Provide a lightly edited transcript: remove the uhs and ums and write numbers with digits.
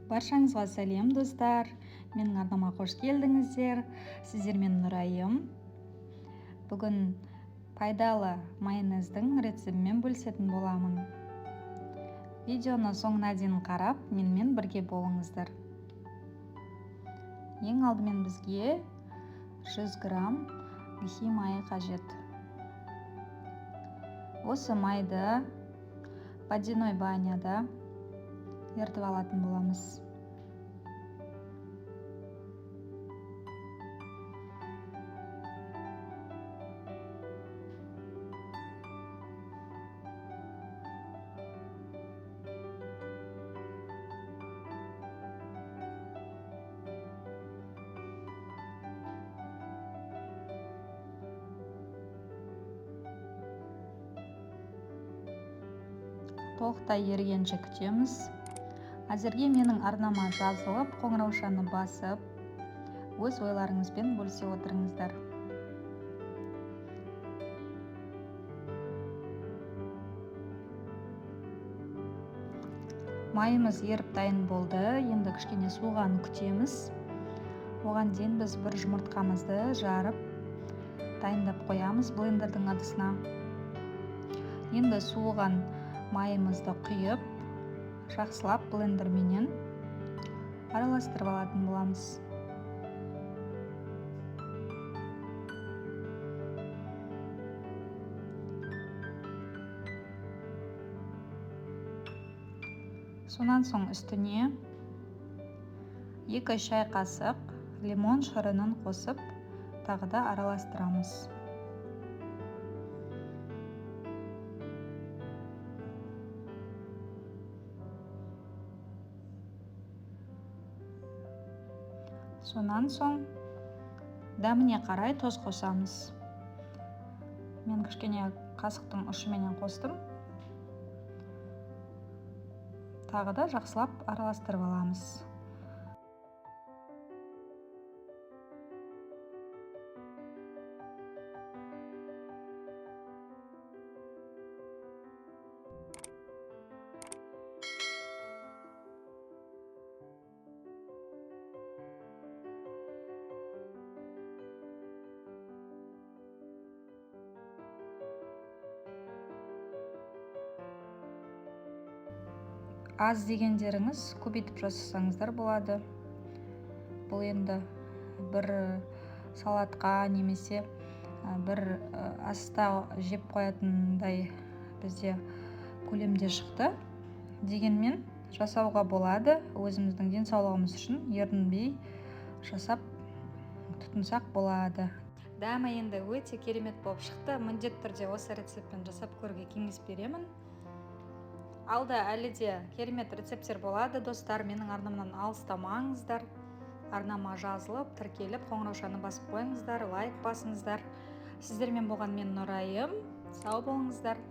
Баршаңызға сәлем, достар! Менің арнама қош келдіңіздер. Сіздермен Нұрайым. Бүгін пайдалы майонездің рецептімен бөлісетін боламын. Видеоны соңына дейін қарап, менімен бірге болыңыздар. Ең алдымен бізге 100 грамм гхи майы қажет. Осы майды водяной баняда ертіп алатын боламыз. Толықтай ергенше күтеміз. Әзірге менің арнама жазылып, қоңыраушаны басып, өз ойларыңызбен бөлісе отырыңыздар. Майымыз еріп дайын болды. Енді кішкене суығанын күтеміз. Оған дейін біз бір жұмыртқамызды жарып дайындап қоямыз блендердің ыдысына. Енді суыған майымызды құйып, жақсылап блендерменен араластырып алатын боламыз. Сонан соң үстіне 2 шай қасық лимон шырынын қосып, тағы да араластырамыз. Сонан соң дәміне қарай тұз қосамыз. Мен кішкене қасықтың ұшыменен қостым. Тағы да жақсылап араластырып аламыз. Аз дегендеріңіз көбейтіп жасасаңыздар болады. Бұл енді бір салатқа немесе бір аста жеп қоятындай бізде көлемде шықты. Дегенмен жасауға болады. Өзіміздің денсаулығымыз үшін ерінбей жасап тұтынсақ болады. Дәмі енді өте керемет болып шықты. Міндетті түрде осы рецептпен жасап көруге кеңес беремін. Алда әлі де керемет рецепттер болады, достар. Менің арнамнан алыстамаңыздар. Арнама жазылып, тіркеліп, қоңыраушаны басып қойыңыздар, лайк басыңыздар. Сіздермен болған мен Нұрайым. Сау болыңыздар.